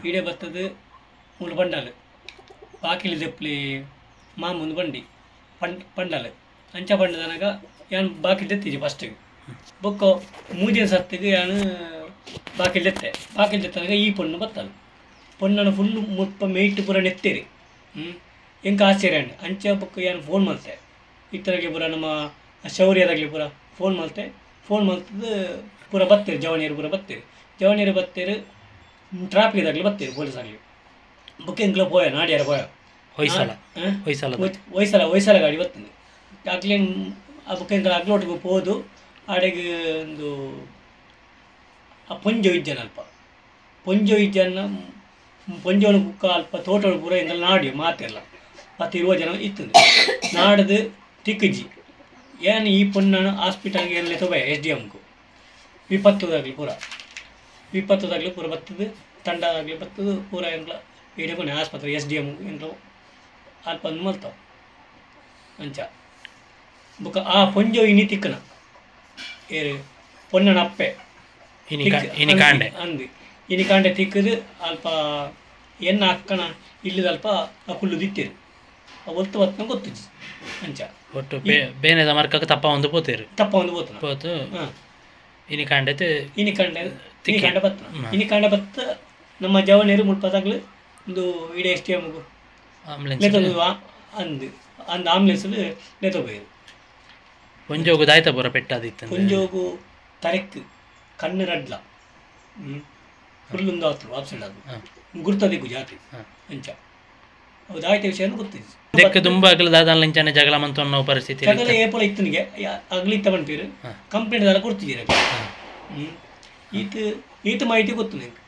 ಇಡೆ ಬತ್ತದು ಮೂಲು ಬಂಡಾಲು ಬಾಕಿಲಿ ದೆಪ್ಲಿ ಮಾಮೂಂದು ಬಂಡಿ ಪಂಡಾಲು ಅಂಚ ಪಂಡದನಗ ಯಾನ್ ಬಾಕಿಲ್ ದೆತ್ತಿಜಿ ಫಸ್ಟಿಗೆ ಬೊಕ್ಕ ಮೂಜಿನ ಸತ್ತಿಗೆ ಯಾನು ಬಾಕಿಲ್ ದೆತ್ತೆ ಬಾಕಿಲ್ ದೆತ್ತನಾಗ ಈ ಪೊಣ್ಣು ಬತ್ತಲು ಪೊಣ್ಣನ ಫುಲ್ ಮುಲ್ಪ ಮೇಯ್ಟ್ ಪೂರ ನೆತ್ತೇರಿ ಎಂಕ ಆಶ್ಚರ್ಯ ಅಂಡ್ ಅಂಚ ಬೊಕ್ಕ ಯಾನು ಫೋನ್ ಮಲ್ತೆ ಇತ್ತರಾಗಲಿ ಪೂರ ನಮ್ಮ ಶೌರ್ಯದಾಗಲಿ ಪೂರ ಫೋನ್ ಮಲ್ತೆ ಫೋನ್ ಮಲ್ತದ್ದು ಪೂರ ಬತ್ತೇರು ಜವನಿಯರು ಪೂರ ಬತ್ತೇರು ಜವನಿಯರು ಬತ್ತೇರು ಟ್ರಾಫಿಕ್ದಾಗಲಿ ಬತ್ತೇರು ಪೊಲೀಸ್ ಆಗಲಿ ಬುಕ್ ಎಂಕ್ಲ ಪೋಯ ನಾಡಿಯಾರ ಪೋಯ ಹೊಯ್ಸಳ ಹೊಯ್ಸಳ ಹೊಯ್ಸಳ ಹೊಯ್ಸಳ ಗಾಡಿ ಬರ್ತದೆ ಆಗ್ಲೇ ಆ ಬುಕ್ ಎಂಕ್ಲ ಅಗ್ಲೋಟಿಗೆ ಪೋದು ಆಡೆಗೆ ಒಂದು ಆ ಪೊಂಜೋ ಇಜ್ಜನ ಅಲ್ಪ ಪೊಂಜೋ ಇಜ್ಜನ ಪೊಂಜೋನ ಬುಕ್ಕ ಅಲ್ಪ ತೋಟೋಡು ಪೂರ ಎಂಕಲ್ ನಾಡಿ ಮಾತೆಲ್ಲ 10-20 ಜನ ಇತ್ತು ನಾಡದು ತಿಕ್ಕಜ್ಜಿ ಏನು ಈ ಪೊಣ್ಣನ ಹಾಸ್ಪಿಟಲ್ಗೆ ಎಲ್ಲ ತೊಬೆ ಎಸ್ ಡಿ ಎಮ್ಗೂ ವಿಪತ್ತುದಾಗಲಿ ಪೂರ ವಿಪತ್ತುದಾಗಲಿ ಪೂರ ಬತ್ತದು ತಂಡದಾಗಲಿ ಬತ್ತದು ಪೂರ ಎಂಕ್ಲ ಇಡೀ ಆಸ್ಪತ್ರೆ ಎಸ್ ಡಿ ಎಮ್ ಎಂಕ್ಲ ಅಲ್ಪ ಒಂದು ಮಲ್ತಾವ ಅಂಚ ಬೊಕ್ಕ ಆ ಪೊಂಜೋ ಇನಿ ತಿಕ್ಕನ ಏರು ಪೊಣ್ಣನ ಅಪ್ಪೆ ಅಂದು ಇನಿ ಕಾಂಡೆ ತಿಕ್ಕದು ಅಲ್ಪ ಎನ್ನ ಅಕ್ಕನ ಇಲ್ಲಿದ ಅಲ್ಪ ಆ ಕುಲ್ಲು ದಿತ್ತೇರು ಒತ್ತು ಬತ್ತನ ಗೊತ್ತುಜಿ ಅಂಚ ಒಟ್ಟು ಬೇನೆದ ಮರ್ಕಕ್ಕೆ ತಪ್ಪ ಒಂದು ಪೋತೇರು ತಪ್ಪ ಒಂದು ಪೋತನ ಪೋತು ಇನಿ ಕಾಂಡೆ ಇನಿ ಕಾಂಡೆ ಇನಿ ಕಾಂಡೆ ಬತ್ತ ಇನಿ ಕಾಂಡೆ ಬತ್ತ ನಮ್ಮ ಜವನೇರು ಮುಟ್ಪದಾಗಲು ಒಂದು ಇಡೀ ಎಸ್ ಟಿ ಎಮ್ಗೂ ಲೇತೊಂದು ಅಂದು ಅಂದು ಆಂಬುಲೆನ್ಸ್ ಲೇತೋಬೋಯರು ಪೊಂಜೋಗು ದಾಯ್ತ ಪೂರ ಪೆಟ್ಟಾದಿತ್ತು ಪೊಂಜೋಗು ತರೆಕ್ ಕಣ್ಣು ರಡ್ಲ ಫುಲ್ ಆತ್ರು ಆಬ್ಸೆಂಟ್ ಅದು ಗುರ್ತದಿಕ್ಕು ಜಾತಿ ಅಂಚ ಹೌದು ಆಯ್ತು ವಿಷಯ ಗೊತ್ತಿದ್ದು ದೆಕ್ಕ ತುಂಬ ಅಗಲ ದಾದಾಲಂಚನೆ ಜಗಳ ಮಂತ ಅನ್ನೋ ಪರಿಸ್ಥಿತಿ ಜಗಳ ಏಪಲ ಇತ್ತನಿಗೆ ಅಗಲಿತ್ತ ಬಂಪೀರು ಕಂಪ್ಲೇಂಟ್ ದಾಲ ಕೊಡ್ತಿದ್ದೀರ ಈತ ಈತ ಮಾಹಿತಿ ಗೊತ್ತು ನಂಗೆ.